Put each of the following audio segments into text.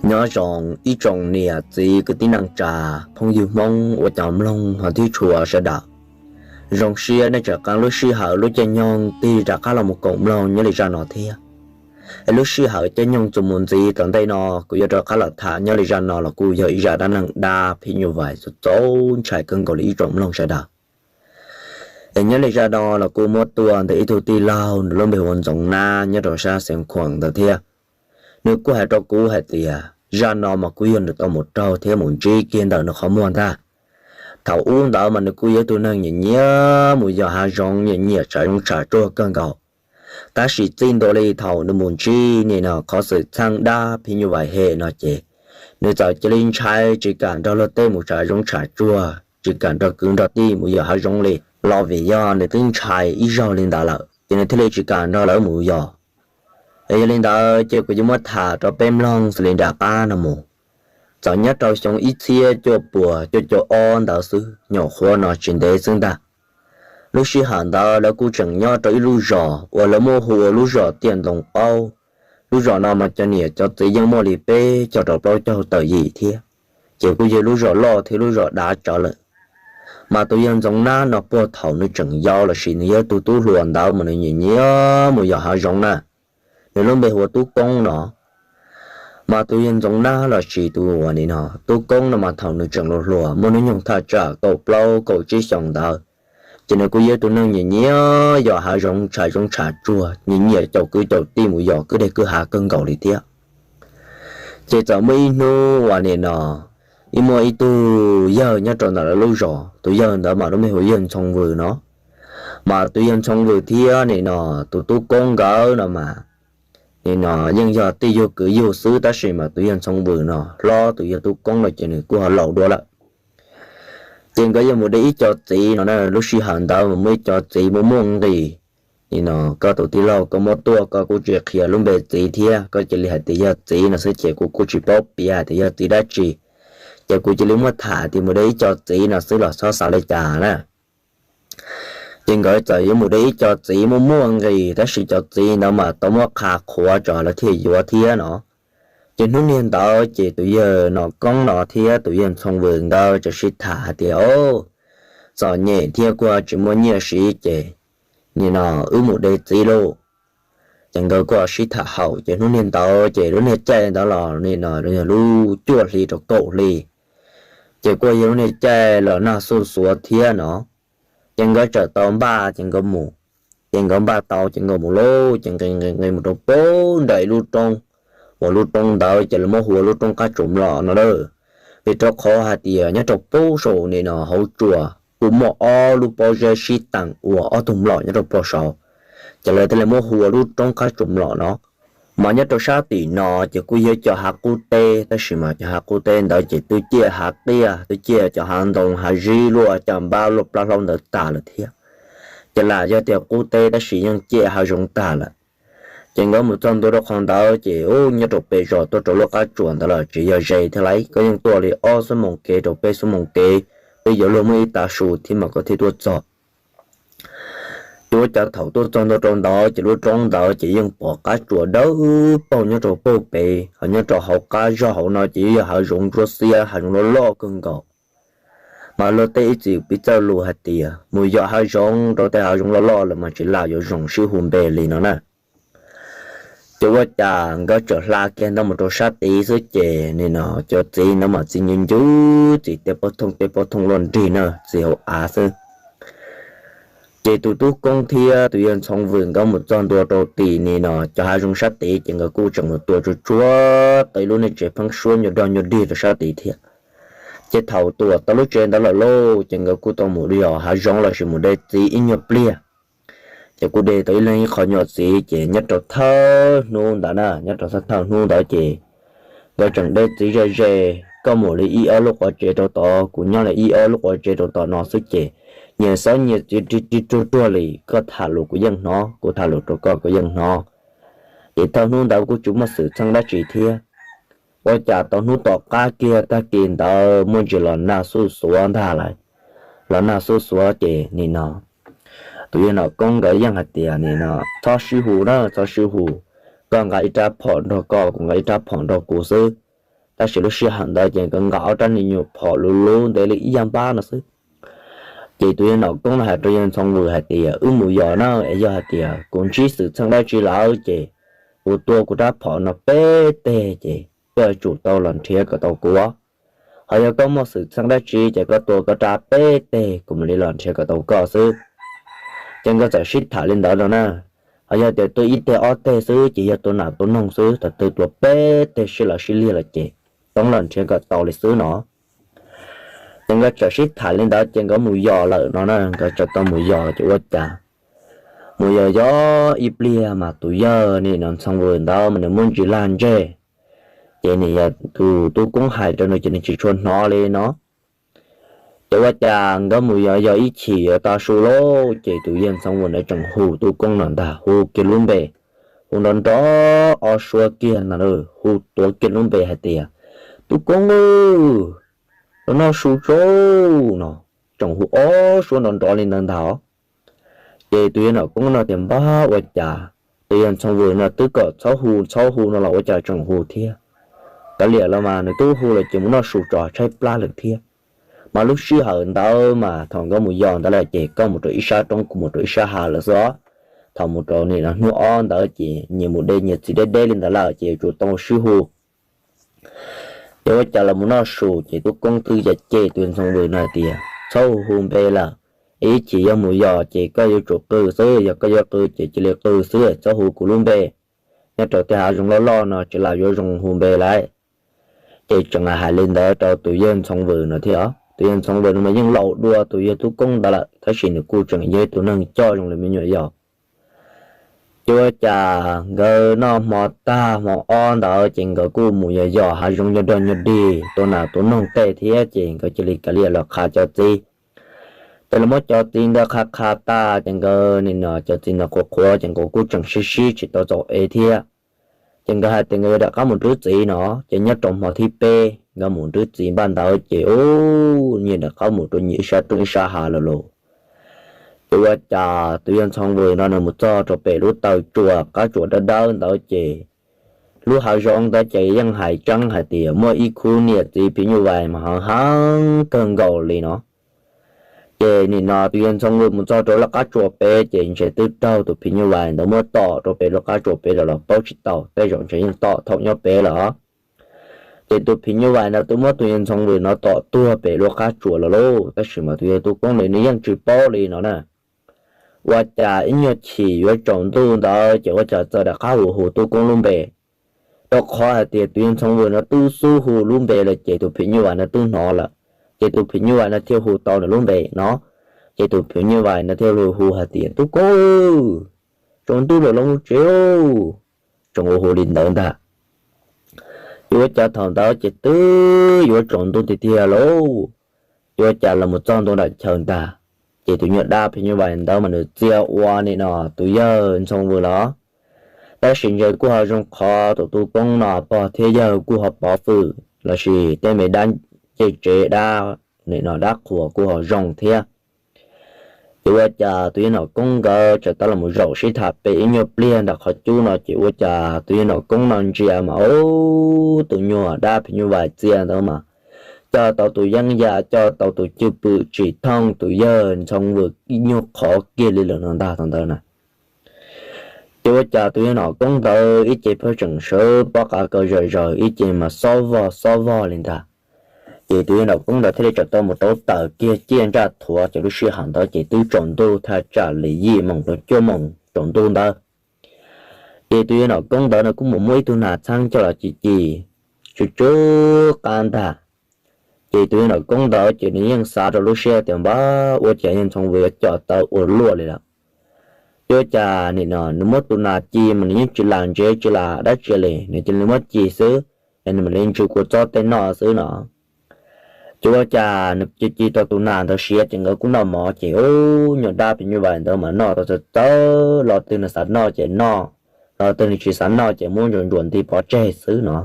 Nyob zoo ib tsoom niam txiv kwv tij neej tsa, phooj ywg Hmoob uas cov mloog ho thiab tshua sawv daws. Zoo siab nej tseem qee lub sij hawm lub caij nyoog tig rov qab los mus koom mloog nyob li zaj no thiab. Es lub sij hawm caij nyoog txuas mus ntxiv tom ntej no kuv yuav rov qab los tham nyob li zaj no los kuj yog ib zaj dab neeg dab phim nyuj vais txaus ntshai kawg nkaus li ib tsoom mloog sawv daws. Es nyob li zaj no los kuj muab tuaj ntawm ib tug tij laug nws lub npe hu ua Ntxoov Nab nyob rau sab Xeev Khuam ntawd thiab. Nws kuj hais rau kuv hais tias zaj no mas kuj yog nws tau mus raug thiab mus ntsib kiag ntawm nws qhov muag ntag. Thaum ub ntawd mas nws kuj yog ib tug neeg nyiam nyiam mus yos hav zoov, nyiam nyiam tsham zoov tsham tsuag kawg nkaus. Tab sis txij ntua li thaum nws mus ntsib nim no qhov xwm txheej dab phim nyuj vais hem no ces nws txawm cia li ntshai tsis kam nrog luag tej mus tsham zoov tsham tsuag, tsis kam nrog kwv nrog tij mus yos hav zoov li. Los vim yog nws twb ntshai ib zaug li ntawd lawm ces nws thiaj li tsis kam nrog lawv mus yos. Es yog li ntawd ces kuv yuav muab tham rau peb mloog xws li nram qab no mus. Txawm nyob rau xyoo ib txhiab cuaj puas cuaj caum ob ntawd xwb, nyuam qhuav no tsis ntev xwb ntag. Lub sij hawm ntawd lawv kuj tseem nyob rau ib lub zos uas lawv muab hu ua lub zos Tiaj Ntoo Qaub. Lub zos no mas cov niam cov txiv yeej muaj li peb caug rau plaub caug tawm yim thiab, ces kuj yog lub zos loj thiab lub zos dav tsawv lawm. Mas tus yawg Ntxoov Nab no puag thaum nws tseem yau lossis nws yog tus tub hluas ntawd mas nws nyiam nyiam mus yos hav zoov na. Nws lub npe hu ua Tub Koob no. Mas tus yawg Ntxoov Nab lossis tus uas nim no Tub Koob no mas thaum nws tseem hluas hluas muaj hnub nyoog thaj tsam kaum plaub kaum tsib xyoos ntawd, ces nws kuj yog tus neeg nyiam nyiam yos hav zoov tsham zoov tsham tsuag, nyiam nyiam caum kwv caum tij mus yos kwj deg kwj ha kawg nkaus li thiab. Ces txawm muaj ib hnub uas nim no ib muaj ib tug yawg nyob rau ntawm lawv lub zos, tus yawg ntawd mas lub npe hu yawg Ntxhoo Vws no. Mas tus yawg Ntxhoo Vws thiab nim no tus Tub Koob nkawd no mas nim no yeej yog tij yug kwv yug xwb, tab sis mas tus yawg Ntxhoo Vws no hlob tus yawg Tub Koob no ces nws kuj ho laus dua lawm. Ces nkawd yuav mus de ib co txiv no na, lub sij hawm ntawd mas muaj ib co txiv muaj muaj nqis. Nim no koj tus tij laug koj muab tuaj koj kuj tsis qhia lub npe txiv thiab, koj cia li hais tias yog txiv no xwb ces kuv kuj tsis paub piav hais tias yog txiv dab tsi. Ces kuv cia li muab tham tias mus de ib co txiv no xwb los txhob xav li cas na. Ces nkawd txawm yuav mus de ib co txiv muaj muaj nqis, tab sis cov txiv ntawd mas tau muab qha qhuav tso lawv thiaj yuav thiab no. Ces hnub niag ntawd ces tus yawg Nom Koob no thiab tus yawg Ntxhoo Vws nkawd txawm sib tham hais tias, o, txom nyem thiab kuj tsis muaj nyiaj siv ces nim no wb mus de txiv lauj. Ces nkawd kuj sib tham haum ces hnub niag ntawd ces lub niag caij ntawd los nim no yog lub cuaj hli rau kaum hli, ces kuj yog lub niag caij los nag xuj xuav thiab no. Ces nkawd txawm tau npaj ces nkawd mus. Ces nkawd npaj tau ces nkawd mus lauj, ces nqis nqis nqis mus rau pem nram ib lub roob, uas lub roob ntawd ces lawv muab hu ua lub roob Qab Tsuas Mlom no lawm. Vim rau qhov hais tias nyob rau pem saum nim no hauv tsuas kuj muaj ob lub pob zeb sib teem ua ob tug mlom nyob rau pem saud, ces lawv thiaj li muab hu ua lub roob Qab Tsuas Mlom no. Mas nyob rau sab tim no ces kuj yog cov hav qub teb, tab sis mas cov hav qub teb ntawd ces twb ciaj hav qiaj, twb ciaj cov hav ntoo hav zib luaj caj npab luaj plab hlaub ntawd tag lawm thiab. Ces lam yog tias qub teb tab sis yeej ciaj hav zoov tag lawm. Ces nkawd mus txog ntua rau qhov ntawd ces ub, nyob rau pem zos tuaj rau lub qab tsuas ntawd los tsis yog ze thiab lauj, koj yeej tuaj li ob xuab moos kev rau peb xuab moos kev, twb yuav luag muaj ib tav su thiab mas koj thiaj tuaj txog. Ces ua cas thaum tuaj txog ntua rau ntawd ces lub roob ntawd ces yeej pom qab tsuas dawb paug nyob rau pem, ho nyob rau hauv qab zog hauv no ces yeej yog hav zoov ntsuab xiab, hav zoov loj loj kawg nkaus. Mas luag tej ib txwm piv txoj lus hais tias mus yos hav zoov rau tej hav zoov loj loj lawm mas tsis lam yuav zoo sib hu npe li no na. Ces ua cas nkawd txawm hla kiag ntawd mus rau sab tid xwb ces nim no cov txiv ntawd mas txiv ncu ncu, txiv tej pob thooj tej pob thooj luaj nrig na, txiv hauv av xwb. Ces tus tub Koob thiab tus yawg Ntxhoo Vws nkawd mus txog ntua rau tim nim no cov hav zoov sab tid ces nkawd kuj tseem mus tua tsuag tsuag tau ib lub niag tsev pheeb suab nyuag dog nyuag dig rau sab tid thiab. Ces thaum tuam tau lub tsev ntawd lawm lauj ces nkawd kuj tau mus yos hav zoov lossis mus de txiv ib nyuag pliag. Ces kuj de tau ib leeg ib qho nyuam txiv ces nyob rau thawj hnub ntawd na, nyob rau thawj hnub ntawd ces nkawd tseem de txiv ze ze, koj mus li ib ob lub quav tsev rau tod, kuv nyob li ib ob lub quav tsev rau tom no xwb ces nyias xeeb nyias txiv rig rig ruag ruag li, koj tham lus kuv yeej hnov, kuv tham lus rau koj kuv yeej hnov. Ces thawj hnub ntawd kuj tsis muaj xwm txheej dab tsi thiab. Ua cas tau hnub tom qab kiag tag kis ntawd muaj ntsis los nag xuj xuav ntag lawm. Los nag xuj xuav ces nim no tus yawg Nom Koob nkawd yeej hais tias nim no txhob sib hu na, txhob sib hu, koj nqa ib rab phom nrog koj, kuv nqa ib rab phom nrog kuv xwb. Tab sis lub sij hawm ntawd ces nkawd nqa ob rab niag nyuag phom luv luv ntev li ib yam npab no xwb. Ces tus yawg Nom Koob no hais rau yawg Ntxhoo Vwm hais tias, Wb mus yos na, es yog hais tias kuv ntsib xwm txheej dab tsi lawm ces kuv tua kuv rab phom no peb teg ces koj yuav tsum tau los nrhiav kom tau kuv. Ho yog koj muaj xwm txheej dab tsi ces koj tua koj rab peb teg kuv mam li los nrhiav kom tau koj xwb. Ces nkawd txawm sib tham li ntawd no na. Ho yog tias tua ib teg ob teg xwb ces yog tua nas tua noog xwb, thaum twg tua peb teg sib los sib liag lawm ces toob los nrhiav kom tau li xwb no. Ces nkawd txawm sib tham li ntawd ces nkawd mus yos lawm no na, nkawd txawm tau mus yos ces ua cas mus yos yos ib pliag mas tus yawg nim no Ntxhoo Vwm ntawd mas nws muab ntsis lag ntseg. Ces nim yog tus tub koob hais rau nws ces nws tsis tshua hnov li no. Ces ua cas nkawd mus yos yos ib chim yuav tag su lawm ces tus yawg Ntxhoo Vwm ntawd tseem hu tub koob no ntag, hu kiag lub npe, hu nrov nrov ob suab kiag ntag, hu tuav kiag lub npe hais tias, Tub koob, los noj su tso no, tseem hu ob suab nrov nrov li ntawd ntag. Ces tus yawg Nom Koob no tias, Npab, ua cas tus yawg Ntxhoo Vwm no twb kom txhob hu txhob hu no los ua cas tseem hu thiab? Kav liam los mas nws twb hu lawm ces mus noj su tso, tshaib plab lawm thiab. Mas lub sij hawm ntawd mas thaum nkawd mus yos ntawd lawm ces koj mus rau ib sab roob kuv mus rau ib sab hav lawm xwb os. Thaum mus rau nim no hnub ob ntawd ces nyias mus de nyias txiv deb deb li ntawd lawm ces yuav tsum tau sib hu. Ces ua cas los mus noj su ces tub koob twb cem cem tus yawg Ntxhoo Vwm no hais tias, Txhob hu hu npe lawm, ib chim yog mus yos ces koj yuav tsum qw xwb, yog koj yuav qw ces cia li qw xwb, txhob hu kuv lub npe. Nyob rau tej hav zoov loj loj no tsis lam yuav zoo hu npe lawm. Ces tseem hais li ntawd rau tus yawg Ntxhoo Vwm no thiab. Tus yawg Ntxhoo Vwm no mas yeej laus dua tus yawg tub koob ntawd lawm, tab sis nws kuj tseem yog ib tug neeg coj zoo li me nyuam yaus. Ces ua cas nkawd noj hmo tag hmo ob ntawd ces nkawd kuj mus yos yos hav zoov nyob rau nyuag dig tua nas tua noog tej thiab ces nkawd cia li kav liam los qhav cov txiv. Ces los muab cov txiv ntawd qhav qhav tag ces nkawd nim no cov txiv ntawd qhuav qhuav ces nkawd kuj tseem sib sib tsis tau txaus ev thiab. Ces nkawd hais tias nkawd yuav rov qab mus nrhiav txiv no, ces nyob rau hmo thib peb nkawd mus nrhiav txiv npaj ntawd ces ub, nyias rov qab mus rau nyias ib sab roob ib sab hav lawm lauj. Ces ua cas tus yawg Ntxhoo Vwm no nws mus txog rau pem lub taw tsua qab tsuas dawb dawb ntawd ces lub hav zoov ntawd ces yeej hais tseeb hais tias muaj ib khub niam txiv phim nyuj vais mas heev heev kawg nkaus li no. Ces nim no tus yawg Ntxhoo Vwm mus txog rau lub qab tsuas pem ces ntshe twb raug tus phim nyuj vais ntawd muab tom rau pem lub qab tsuas pem lawm los paub tsis tau, tej zaum ntshe yeej tom thaum nyob pem lawm. Ces tus phim nyuj vais ntawd twb muab tus yawg Ntxhoo Vwm no tom tuag pem lub qab tsuas lawm lauj, tab sis mas tus yawg tub koob ntawd nws yeej tsis paub li no na. Ua cas ib nyuag chim yuav tsaus ntuj ntawd ces ua cas txawm rov qab hu hu tub koob lub npe, rau qhov hais tias tus yawg Ntxhoo Vwm no twb xub hu lub npe lawm ces tus phim nyuj vais no twb hnov lawm, ces tus phim nyuj vais no thiaj hu tau nws lub npe no. Ces tus phim nyuj vais no thiaj li hu hais tias, Tub koob, tsaus ntuj lawm los mus tsev. Tseem ua hu li ntawd ntag. Ces ua cas thaum ntawd ces twb yuav tsaus ntuj tiag tiag lauj. Ces ua cas los mus txog ntua nram chaw ntag, ces tus nyuag dab phim nyuj vais ntawd mas nws txia ua nim no tus yawg Ntxhoo Vwm los. Tab sis ntshe kuj ho zoo qhov tus tub koob no pog thiab yawg kuj ho pov fwm lossis tej me dab ncej tsev dab, nim no dab qhuas kuj ho zoo thiab. Ces ua cas tus yawg Nom Koob nkawd txawm tau los mus zaum sib tham pem ib nyuag pliag nram qhov cub no ces ua cas tus yawg Nom Koob no ntsia mas ub, tus nyuag dab phim nyuj vais txia ntawd mas coj tau tus yeeb yam, coj tau tus cwj pwm tsim thooj tus yawg Ntxhoo Vwm ib nyuag qhov kiag li lawm no ntag thaum ntawd na. Ces ua cas tus yawg Nom Koob ntawd ib ce pheej tseem sawv pob qa kaw zawm zaws, ib ce mas xob vog xob vog li ntag. Ces tus yawg Nom Koob ntawd thiaj li txawm tau mus rauv taws kiag ciaj ntsaj thuav, ces lub sij hawm ntawd ces twb tsaus ntuj thaj tsam li yim moos rau cuaj moos tsaus ntuj ntawd. Ces tus yawg Nom Koob ntawd nws kuj mus muab ib tug nas txheeb coj los ci ci tsw tsw qab ntag. Ces tus yawg Nom Koob ntawd ces nws yeej xav rau lub siab tias, Npab, ua cas yawg Ntxhoo Vwm yuav com tawv ua luaj li lawm? Ces ua cas nim no nws muab tus nas ci mas nws yeej tsis lam ntsev tsis lam dab tsi li, nws cia li muab ci xwb, es nws mam li ntsw kua txob tej noj xwb no. Ces ua cas nws ci ci tau tus nas ntawd siav ces nkawd kuj noj mov ces ub, nyuag dab phim nyuj vais ntawd mas noj tau txawv txawv, lo twg nws xav noj ces noj, lo twg nws tsis xav noj ces muab ntsuas ntsuas nti pov tseg xwb no.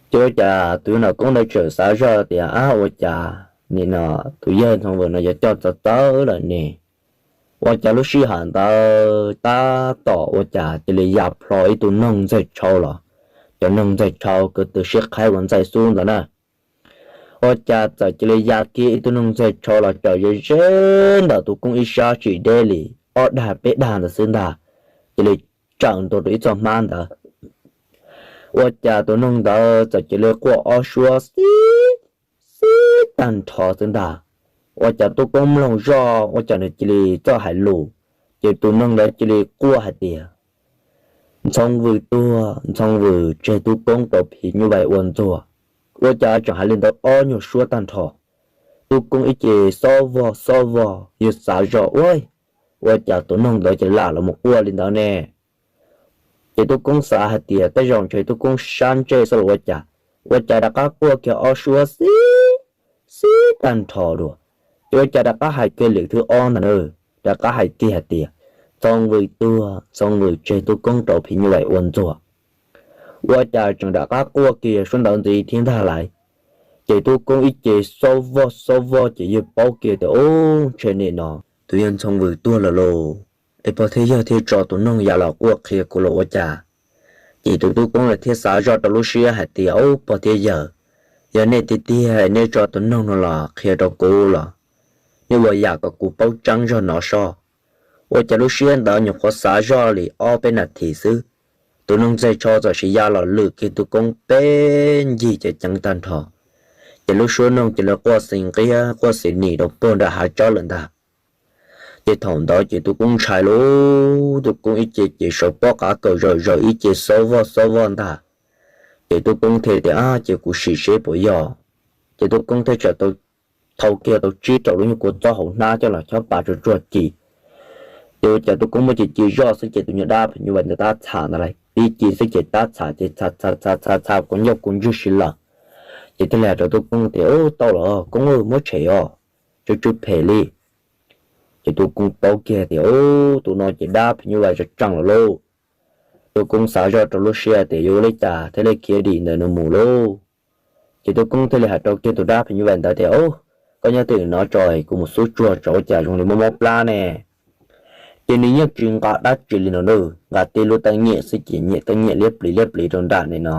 Ces ua cas tus yawg Nom Koob ntawd txawm xav zoj tias, Ab, ua cas nim no tus yawg Ntxhoo Vwm no yuav com txawv txawv lawm ne? Ua cas lub sij hawm ntawd tab tom ua cas cia li ya plho ib tug noog ntxawg tshau los cov noog ntxaij tshau kwv tw sib qhaib ua ntxaij xub ntawd na. Ua cas txawm cia li ya kiag ib tug noog ntxaij tshau los tsaws ze ze ntawm Tub Koob ib sab tsis deb li ob dag peb dag ntawd xwb ntag, cia li tsaws ntua rau ib txoj hmab ntawd. Ua cas tus noog ntawd txawm cia li quaj ob suab xib xib tag nrho xwb ntag. Ua cas Tub Koob mloog zoj ua cas nws cia li txawj hais lus, ces tus noog ntawd cia li quaj hais tias, Ntxhoo Vws tuag, Ntxhoo Vws tseg Tub Koob rau phim nyuj vais ua ntxuag. Ua cas tseem hais li ntawd ob nyuag suab tag nrho. Tub Koob ib ce xob vog xob vog, yawg xav zoj ua, ua cas tus noog ntawd ces lam los mus quaj li ntawd ne? Ces Tub Koob xav hais tias tej zaum ntshe Tub Koob sab ntsej xwb los ua cas, ua cas rov qab quaj kiag ob suab xib xib tag nrho dua. Ces ua cas rov qab hais kiag lwm thwv ob ntag na, rov qab hais kiag hais tias, Ntxhoo Vws tuag, Ntxhoo Vws tseg Tub Koob rau phim nyuj vais ua ntxuag. Ua cas tseem rov qab quaj kiag suab ntawd ntxiv thiab ntag lauj. Ces Tub Koob ib ce xob vog xob vog ces yawg paub kiag tias, Ub, ntshe nim no tus yawg Ntxhoo Vws tuag lawm lauj, es pog thiab yawg thiaj tso tus noog ya los quaj qhia kuv los ua cas? Ces tus Tub Koob lawv thiaj xav zoj rau lub siab hais tias, Ub, pog thiab yawg, yog nej tiag tiag nej tso tus noog no los qhia rau kuv los nej ua yam kom kuv paub tseeb zog no soj. Ua cas lub siab ntawd nyuam qhuav xav zoj li ob peb nas this xwb, tus noog ntxaij tshau txawm sis ya los lwm kiag Tub Koob peb ncig ceev ceev tag nrho. Ces lub suab noog cia li quaj xis nqiab quaj xis nim rau puag nram hav tsob lawm ntag. Ces thaum ntawd ces Tub Koob ntshai lauj, Tub Koob ib ce ces sawv pob qav kawm zawm zaws ib ce xob vog xob vog ntag. Ces Tub Koob thiaj tias, Ab, ces kuv sim seb puas yog. Ces Tub Koob thiaj tsa tau, thau kiag tau tsib rau lub nyuag kua txob hauv hnab coj los chob pa tsuag tsuag ci. Ces ua cas Tub Koob muab ci ci zoj xwb ces tus nyuag dab phim nyuj vais ntawd tab txham ntawd lawm, tib ci xwb ces tab txham ces txha txha txha txha txha kua ncauj kua ntswg si lawm. Ces thiaj li hais rau Tub Koob tias, Ub, tau los Koob, muab tshem os, tsw tsw phem li. Ces Tub Koob paub kiag tias, Ub, tus no ces dab phim nyuj vais tseem tseem lawm lauj. Tub Koob xav zoj rau lub siab tias yuav ua li cas thiaj li khiav dim ntawm nws mus lauj. Ces Tub Koob thiaj li hais rau kiag tus dab phim nyuj vais ntawd tias, Ub, koj nyob twj ywm no tso, kuv mus xub tsuag tso, ua cas zoo li mob mob plab ne. Ces nws yeej tsis nqa dab tsi li no na, nqa tib lub teeb nyem xwb ces nyem teeb nyem liab pliv liab pliv rau nram ni no.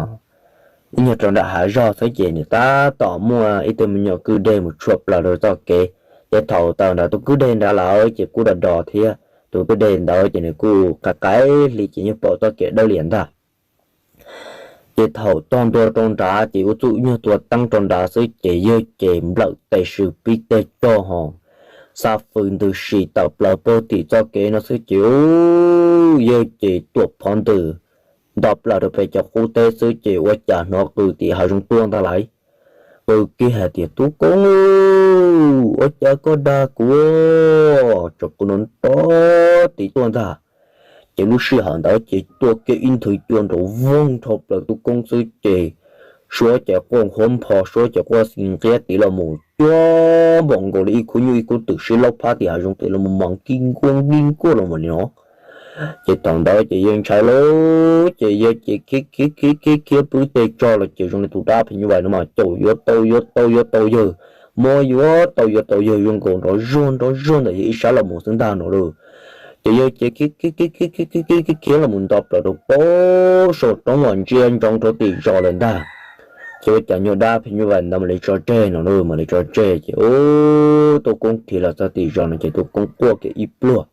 Ib nyuag rau nram hav zog xwb ces nws tab tom muaj ib tug me nyuam kwj deg mus tshuam plaws rau txoj kev. Ces thaum tawm ntawm tus kwj deg nrad lawm ces kuj do do thiab, tus kwj deg ntawd ces nws kuj qaim qaim hli ces yeej pom txoj kev dawb lias ntag. Ces thaum tog ntua rau nrad ces ua txuj nyuag tua teeb rau nrad xwb ces yawg ces nplawm tes sws pib teg cog ho xa fws ntws sim tawm plaws puag tim txoj kev no xwb ces yawg ces tuam phov ntws nto plaws rau pem cov qub teb xwb ces ua cas hnov qw tim hav zoov tuaj ntag lauj. Qw kiag hais tias, Tub Koob, ua cas koj dag kuv, tsam kuv nrov nrov tim tuaj ntag. Ces lub sij hawm ntawd ces tuaj kiag ib nthwv cua nrov voog dhau plaws Tub Koob xwb ces suab ces quaj nqhuab npho, suab ces quaj xis nqiab tid los mus cuag npaum nkaus li ib khub nyuj ib khub twm sib laub phab tim hav zoov tid los mus mas kib nkuaj kib nkuaj los mus li no. Ces thaum ntawd ces yawg ntshai lauj, ces yawg ces khiav khiav khiav khiav khiav pw teg tsog los ces zoo li tus dab phim nyuj vais no mas caum yuav tau yuav tau yuav tau yawg, muab yuav tau yuav tau yawg zoo nkaus nrov zuag nrov zuag ntawm yawg ib sab los mus xwb ntag no lauj. Ces yawg ces khiav khiav khiav khiav khiav khiav khiav khiav los mus nto plaws rau pem saum roob uas ntsia ntsoov rau tim zos lawm ntag. Ces ua cas nyuag dab phim nyuj vais ntawd mam li tso tseg no lauj, mam li tso tseg ces ub, Tub Koob khiav los txog tim zos no ces Tub Koob quaj kiag ib pluag.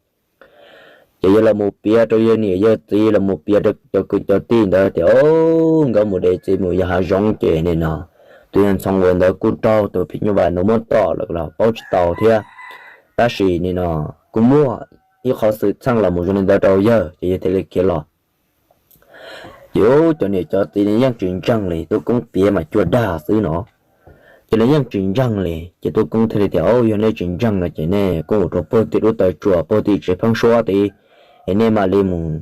Ces yawg los mus piav rau yawg niam yawg txiv, los mus piav rau cov kwv cov tij ntawd tias, O, nkawd mus de txiv mus yos hav zoov ces nim no tus yawg Ntxhoo Vws ntawd kuj raug tus phim nyuj vais ntawd muab tom lawm los paub tsis tau thiab. Tab sis nim no kuj muaj ib qhov xwm txheej los mus zoo li ntawd rau yawg ces yawg thiaj li khiav los. Ces ub, cov niam cov txiv yeej tsis ntseeg li, Tub Koob piav mas cuag dag xwb no. Ces lawv yeej tsis ntseeg li, ces Tub Koob thiaj li tias, O, yog nej tsis ntseeg no ces nej kuj mus rau puag tim lub taw tsua puag tim tsev pheeb suab tid, es nej mam li mus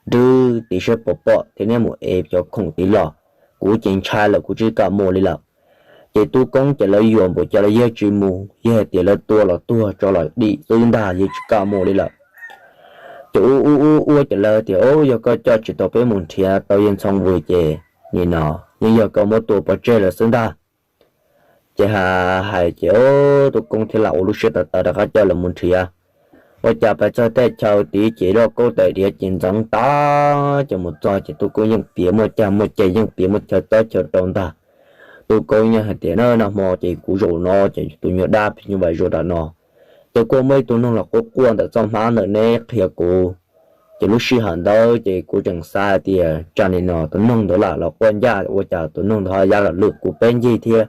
nrwb tid saib puas pom thiab nej mus ev cov khoom tid los, kuv ces ntshai lawm kuv tsis kam mus li lawm. Ces Tub Koob ces lawv yuam npaum cas los yawg tsis mus, yawg hais tias lawv tua los tuag tso los dim xwb ntag, yawg tsis kam mus li lawm. Ces ub ub ub ua ces lawv tias, O, yog koj coj tsis tau peb mus nrhiav tau yawg Ntxhoo Vws ces nim no yeej yog koj muab tua pov tseg lawm xwb ntag. Ces hais hais ces Tub Koob thiaj lam ua lub siab tawv tawv rov qab coj lawv mus nrhiav. Ua cas pais txog tej chaw tid ces loj kaub tais diav ces ntxeev tag, ces mus txog ces tub koob yeej piav muaj cag muaj ceg, yeej piav muaj chaw txob chaw rau ntag. Tub koob yeej hais tias, Nag hmo ces kuv zaum no ces tus nyuag dab phim nyuj vais zaum nram no, ces kuj muaj ib tug noog los quaj quaj ntawm txoj hmab ntawm neb qhia kuv. Ces lub sij hawm ntawd ces kuv tseem xav hais tias tsam nim no tus noog ntawd lam los quaj ncaj, ua cas tus noog ntawd ho ya los lwm kuv peb ncig thiab.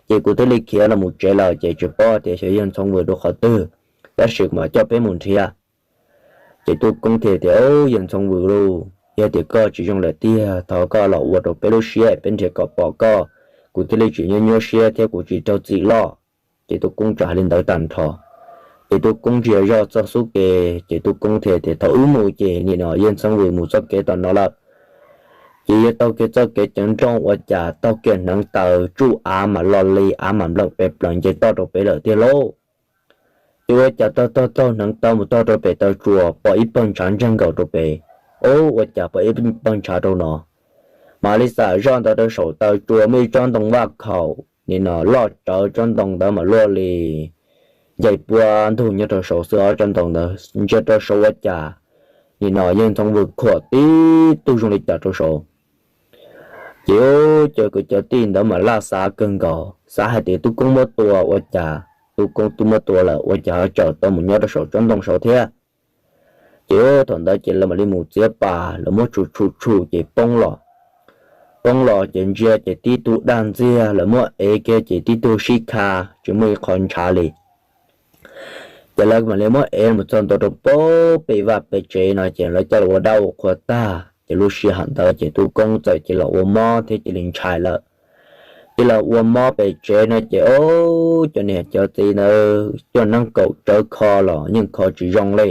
Ces kuv thiaj li khiav los mus tsev lawm, ces tsis paub tias xyov yawg Ntxhoov Vwm rau qhov twg, tab sis kuv mam coj peb mus nrhiav. Ces tub koob thiaj tias, Yawg Ntxhoov Vwm lauj, yog tias koj tsis zoo lawm tiag, thov koj los ua rau peb lub siab, peb nrhiav kom pom koj, kuv thiaj li tsis nyuaj nyuaj siab thiab kuv tsis raug txim loj. Ces tub koob txawm hais li ntawd tag nrho. Ces tub koob ntsia zoj txoj xub ke, ces tub koob thiaj tias, Thaum wb mus ces nim no yawg Ntxhoov Vwm mus txoj kev tom no lawm. Ces yog taug kiag txoj kev cov nrooj ua cas taug kiag hneev taw tsuj av mas lo li av mas nplawm pes plaws nce toj rau pem lawm tiag lauj. Ces ua cas taug taug taug hneev taw mus txog rau pem taw tsua pom ib pawg ntshav ntseeg nkaus rau pem. Ub, ua cas pom ib pawg ntshav rau no. Mam li xam zoj ntawd rau saum taw tsua muaj ib tsob ntoo vaj khaum nim no loj tsawv, tsob ntoo ntawd mas luaj li ncaim pua ntug nyob rau saud xwb, ob tsob ntoo ntawd ntsia rau saud ua cas nim no yawg Ntxhoov Vwm khuam tib tug zoo li cas rau saud. Ces ub, cov kwv cov tij ntawd mas laj xav kawg nkaus, xav hais tias tub koob muab tua ua cas, tub koob twb muab tua lawm ua cas ho tseem tau mus nyob rau saum tsob ntoo saud thiab. Ces ub, thaum ntawd ces lawv mam li mus txiav pas, lawv muab tshum tshum tshum ces poob los. Poob los ces ntsia ces tib tug dag ntxiag, lawv muab ev kiag ces tib tug sib kha tsis muaj ib qho ntshav li. Ces lawv mam li muab ev mus txog ntua rau pem vaj pem tsev no ces lawv coj los ua dab ua qhua tag, ces lub sij hawm ntawd ces tub koob txawm cia li los ua mob thiab cia li ntshai lawm. Cia li los ua mob pem tsev no ces ub, cov niam cov txiv ntawd coj neeb kaum tsawv kho los yeej kho tsis zoo li.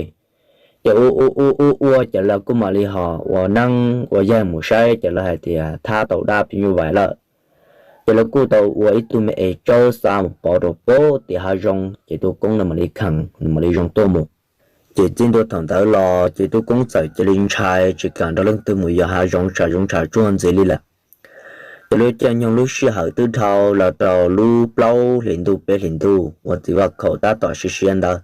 Ces ua ua ua ua ces lawv kuj mam li ho ua neeb ua yaig mus saib ces lawv hais tias thab tau dab phim nyuj vais lawm. Ces lawv kuj tau ua ib tug me es tsawb xa mus pov rau pem tim hav zoov ces tub koob nws mam li kheev, nws mam li zoo tuaj mus. Ces txij ntua thaum ntawd los ces tub koob txawm cia li ntshai tsis kam nrog leej twg mus yos hav zoov tshav zoov tshav tsuag ntxiv li lawm. Ces lub caij nyoog lub sij hawm twb dhau los rau lub plaub hlis ntuj peb hlis ntuj uas txiv vaj khaum tab tom siav siav ntawd,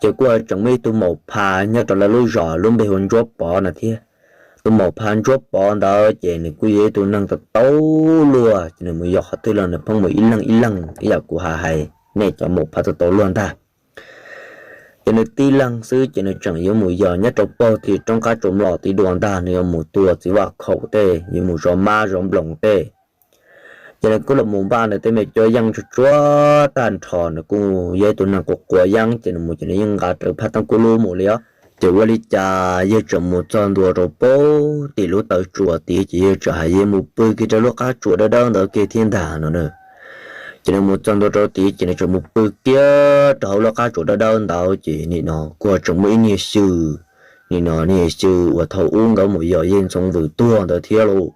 ces kuj tseem muaj ib tug maum pha nyob rau lawv lub zos lub npe hu Ntsuab Pov no thiab. Tus maum pha Ntsuab Pov ntawd ces nws kuj yog ib tug neeg tau tau luag, ces nws mus yos qhov twg los nws pheej mus ib leeg ib leeg ib yam kuv hais hais nej cov maum pha tau tau luag ntag. Ces nws tib leeg xwb ces nws tseem yuav mus yos nyob rau pem tim roob qab tsuas mlom tim dua ntag, nws yuav mus tua txiv vaj khaum tej, yuav mus zov mab zov nploos tej. Ces nws kuj los mus npaj nws tej me cuab yeej tsuag tsuag tag nrho, nws kuj yog ib tug neeg quav quav yeeb ces nws mus ces nws yeej nqa rawv phaj teeb kub lub mus li os. Ces ua li cas yawg tseem mus txog ntua rau pem tim lub taw tsua tid ces yawg tseem hais yawg mus pw kiag rau lub qab tsua dawb dawb ntawd kiag thiab ntag no na. Ces nws mus txog ntua rau tid ces nws tseem mus pw kiag rau hauv lub qab tsua dawb dawb ntawd ces nim no kuj tseem muaj ib niag xyw, nim no niag xyw uas thaum ub nkawd mus yos yawg Ntxhoov Vwm tuag ntawd thiab lauj.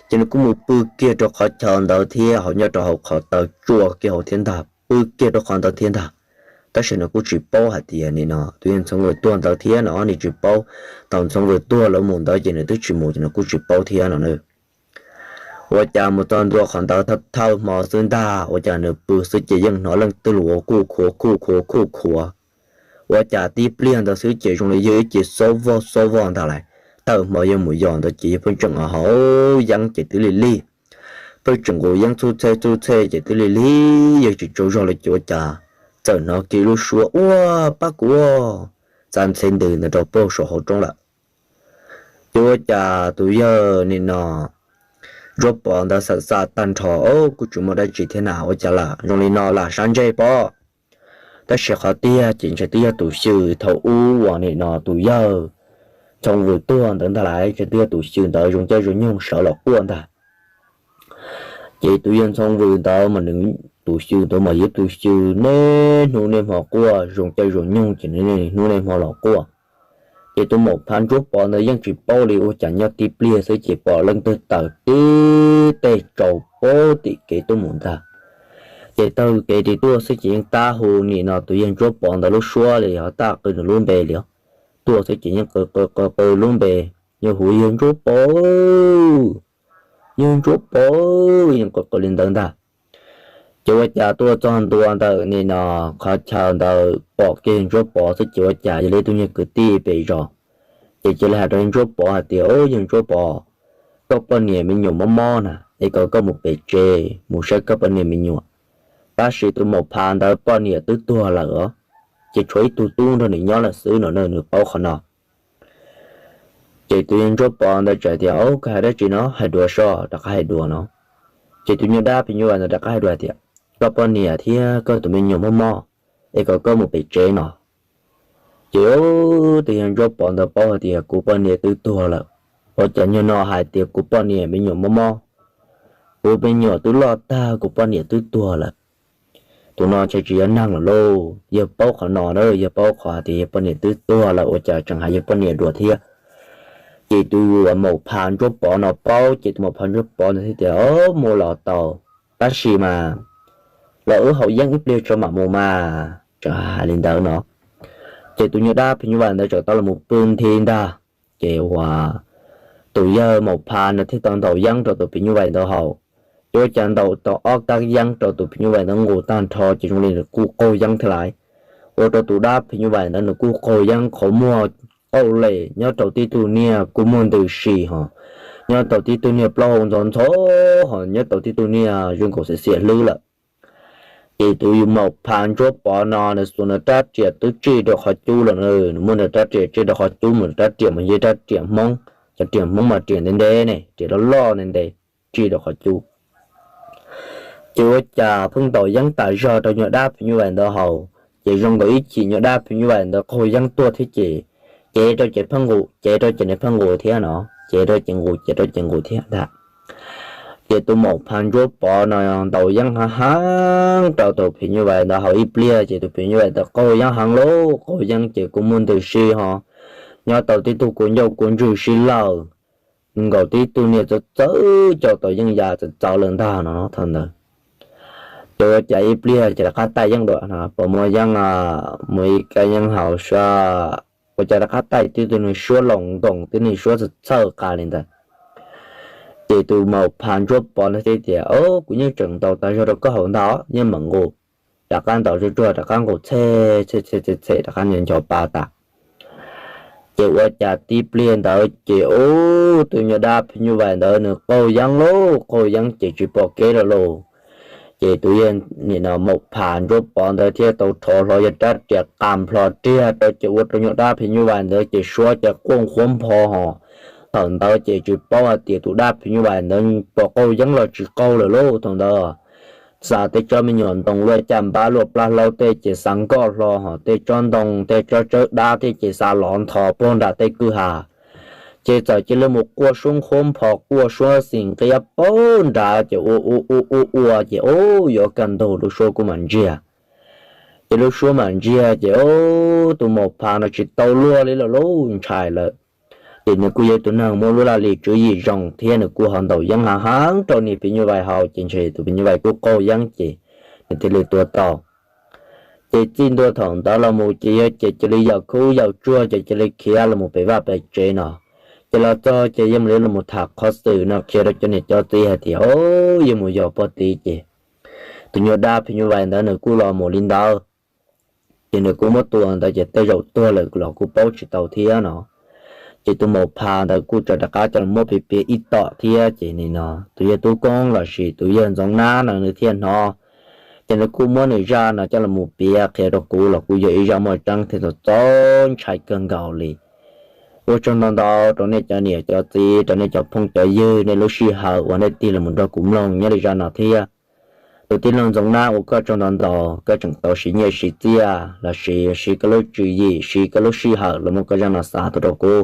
Ces nws kuj mus pw kiag rau qhov chaw ntawd thiab, ho nyob rau hauv qhov taw tsua kiag hauv thiab ntag, pw kiag rau qhov ntawd thiab ntag. Tab sis nws kuj tsis paub hais tias nim no tus yawg Ntxhoov Vwm tuag ntawd thiab no, nws tsis paub. Thaum Ntxhoov Vwm tuag lawv mus ntawd ces nws twb tsis mus ces nws kuj tsis paub thiab no na. Ua cas mus txog ntua qhov ntawd thawj thawj hmo xwb ntag, ua cas nws pw xwb ces yeej hnov leej twg los ua kuj khuav kuj khuav kuj khuav. Ua cas tib pliag ntawd xwb ces zoo li yog ib ce xob vog xob vog ntag lauj. Thawj hmo yawg mus yos ntawd ces yawg pheej tseem haus yeeb ces twb lig lig, pheej tseem nqus yeeb txhub txhej txhub txhej ces twb lig lig, yawg tsis tsaug zog li ces ua cas txawm hnov kiag lub suab ua pab kuv, txav ntxhe ntws ntawd rau pem saum hauv roob lawm. Ces ua cas tus yawg nim no Ntsuab Pov ntawd xam xam tag nrho, o, kuj tsis muaj dab tsi thiab na, ua cas lam zoo li no lam sab ntsej pob. Tab sis qhov tiag ces ntshe twb yog tus xyw thaum ub uas nim no tus yawg Ntxhoov Vwm tuag ntawd ntag lauj, ntshe twb yog tus xyw ntawd zoo caij zoo nyoog sawv los quaj ntag. Ces tus yawg Ntxhoov Vwm ntawd mas nws, tus xyw ntawd mas yog tus xyw niaj hnub niaj hmo quaj zoo caij zoo nyoog ces nws niaj hnub niaj hmo los quaj. Ces tus maum phav Ntsuab Pov ntawd yeej tsis paub li, ua cas nyob tib pliag xwb ces pom leej twg taws tib teg tsaus pem tim kev tuaj mus ntag. Ces taug kev ris tuaj xwb ces yeej tab hu nim no tus yawg Ntsuab Pov ntawd lub suab li, ho tab qw nws lub npe li. Tuaj xwb ces yeej qw qw qw qw lub npe, yawg hu yawg Ntsuab Pov, yawg Ntsuab Pov, yeej qw qw li ntawd ntag. Ces ua cas tuaj txog ntua ntawm nim no qhov chaw ntawd pom kiag Ntsuab Pov xwb ces ua cas yog li ib tug nyuag kwv tij pem zos. Ces cia li hais rau Ntsuab Pov hais tias, Au, yawg Ntsuab Pov, koj poj niam me nyuam mob mob na es kom koj mus pem tsev mus saib koj poj niam me nyuam. Tab sis tus maum phav ntawd poj niam twb tuag lawm os, ces tshuav ib tug tub nrog nws nyob lawm xwb no, nws paub qhov no. Ces tus yawg Ntsuab Pov ntawd txawm tias, Au, koj hais dab tsi no? Hais dua soj, rov qab hais dua no. Ces tus nyuag dab phim nyuj vais ntawd rov qab hais dua hais tias, Koj poj niam thiab koj tus me nyuam mob mob es kom koj mus pem tsev no. Ces tus yawg Ntsuab Pov ntawd paub hais tias, Kuv poj niam twb tuag lawm, ua cas nyuag no hais tias kuv poj niam me nyuam mob mob? Kuv me nyuam twb loj tag, kuv poj niam twb tuag lawm. Tus no ntshe tsis yog neeg lawm lauj. Yawg paub qhov no na, yawg paub qhov tias yawg poj niam twb tuag lawm ua cas tseem hais yawg poj niam dua thiab. Ces tus maum phav Ntsuab Pov no paub, ces tus maum phav Ntsuab Pov ntawd thiaj tias, Au, mus los tau, tab sis mas los wb haus yeeb ib pliag tso mam mus mas, txawm hais li ntawd no. Ces tus nyuag dab phim nyuj vais ntawd txawm tau los mus pw nthi ntag. Ces ua tus yawg maum phav ntawd thiaj tau ntaus yeeb rau tus phim nyuj vais ntawd haus. Ces ua cas ntaus tau ob kab yeeb rau tus phim nyuj vais ntawd nqus tag nrho ces zoo li nws kuj qaug yeeb thiab lais. Ua rau tus dab phim nyuj vais ntawd nws kuj qaug yeeb qhov muag qauj lem nyob rau tib tug niag kuj muag ntws si ho, nyob rau tib tug niag plaub hau ntxhov ntxhov ho, nyob rau tib tug niag zoo nkaus xiam xiam hlwb lawm. Ces tus yawg maum phav Ntsuab Pov no nws xuas nws rab riam twb tsij rau qhov cub lawm, nws muab nws rab riam tsij rau qhov cub mas nws rab riam mas yog rab riam Hmoob, cov riam Hmoob mas riam ntev ntev ne, riam loj loj ntev ntev, tsij rau qhov cub. Ces ua cas pheej ntaus yeeb tas zog rau nyuag dab phim nyuj vais ntawd haus, ces zoo nkaus ib chim nyuag dab phim nyuj vais ntawd qaug yeeb tuaj thiab ces, ces rau ces pheej nqus, ces rau ces nws pheej nqus thiab no, ces rau ces nqus, ces rau ces nqus thiab ntag. Ces tus maum phav Ntsuab Pov no ntaus yeeb heev heev rau tus phim nyuj vais ntawd haus ib pliag ces tus phim nyuj vais ntawd qaug yeeb heev lauj, qaug yeeb ces kuj muaj ntws si ho, nyob tau tib tug kua ncauj kua ntswg si lawm, nkaus tib tug niag txawv txawv coj tau yeeb ya txawv txawv lawm ntag no thaum ntawd. Ces ua cas ib pliag ces rov qab taij yeeb dua no, pom muaj yeeb, muaj ib kab yeeb haus sab, ua cas rov qab taij tib tug niag suab loos nkoos, tib niag suab txhawj txhawj qa li ntawd. Ces tus maum phav Ntsuab Pov ntawd thiaj tias, Au, kuv yeej tseem ntaus tas zog rau koj haus ntag, yeej meem nqus. Rov qab ntaus tsuag tsuag rov qab nqus txhe txhe txhe txhe rov qab ncho ncho pa tas. Ces ua cas tib pliag ntawd ces ub, tus nyuag dab phim nyuj vais ntawd nws qaug yeeb lauj, qaug yeeb ces tsis pom kev lawm lauj. Ces tus yawg nim no maum phav Ntsuab Pov ntawd thiaj tau rho hlo yawg rab riam qas nplho riag rau ces ua rau nyuag dab phim nyuj vais ntawd ces suab ces quaj nqhuab npho ho. Thaum ntawd ces tsis paub hais tias tus dab phim nyuj vais ntawd puas qaug yeeb los tsis qaug lawm lauj. Thaum ntawd xa tej tsob me nyuam ntoo luaj caj npab luaj plab hlaub tej ces xa nkoj hlo ho, tej tsob ntoo tej tsob tsawb dab tej ces xa lov ntho puag nram tej kwj ha. Ces txawm cia li mus quaj suab nqhuab npho, quaj suab xis nqiab puag nrad ces ua ua ua ua ua ces ub, yuav kaj ntug lub suab kuj mam ntsiag. Ces lub suab mam ntsiag ces ub, tus maum phav no tsis tau luag li lawm lauj, ntshai lawm. Ces nws kuj yog tus neeg muaj lub laj lim tswv yim zoo thiab nws kuj ho ntaus yeeb heev heev rau niag phim nyuj vais haus ces ntshe tus phim nyuj vais kuj qaug yeeb ces nws thiaj li tuag tau. Ces txij ntua thaum ntawd los mus ces yawg ces cia li yawm khub yawm tsuag ces cia li khiav los mus pem vaj pem tsev no. Ces los txog ces yawg mam li los mus tham qhov xwm no qhia rau cov niam cov txiv hais tias, o, yawg mus yos pog tid ces tus nyuag dab phim nyuj vais ntawd nws kuj los mus li ntawd. Ces nws kuj muab tua ntawd ces tej zaum tuag lawm los kuj paub tsis tau thiab no. Ces tus maum phav ntawd kuj tseem rov qab coj los muab piav piav ib tom thiab ces nim no tus yawg tub koob lossis tus yawg ntxoov nab no nws thiaj hnov. Ces nws kuj muab nws zaj no coj los mus piav qhia rau kuv los kuj yog ib zaj muaj tseeb thiab txaus ntshai kawg nkaus li. Ua tsaug ntau ntau rau nej cov niam cov txiv, rau nej cov phooj cov ywg, nej lub sij hawm uas nej tig los nrog kuv mloog nyob li zaj no thiab. Tus tij laug ntxoov nab, ua koj tsaug ntau ntau, koj tseem tau siv nyiaj siv txiaj lossis siv koj lub tswv yim, siv koj lub sij hawm los muab koj zaj no xa tuaj rau kuv.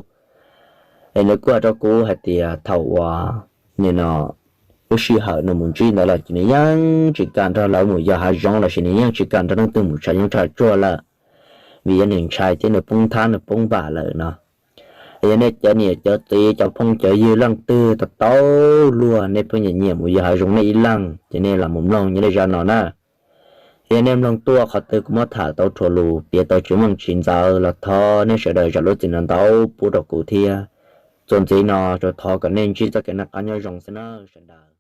Es nws kuj hais rau kuv hais tias thaum uas nim no lub sij hawm nws mus ntsib ntawd los ces nws yeej tsis kam nrog lawv mus yos hav zoov lossis nws yeej tsis kam nrog leej twg mus tsham yeeb tsham tsuag lawm, vim yog nws ntshai thiab nws poob nthab nws poob vam lawm no. Yog nej cov niam cov txiv cov phooj cov ywg leej twg tau tau luag nej pheej nyiam nyiam mus yos hav zoov nej ib leeg ces nej los mus mloog nyob li zaj no na. Yog nej mloog tuaj qhov twg kuv muab tham tau rhuav lus piav tau tsis meej tsis ntxaws los thov nej sawv daws zam lub txim ntau ntau pub rau kuv thiab. Txuas ntxiv no tsuas thov kom nej ntsib txoj kev noj qab nyob zoo xwb nawb sawv daws.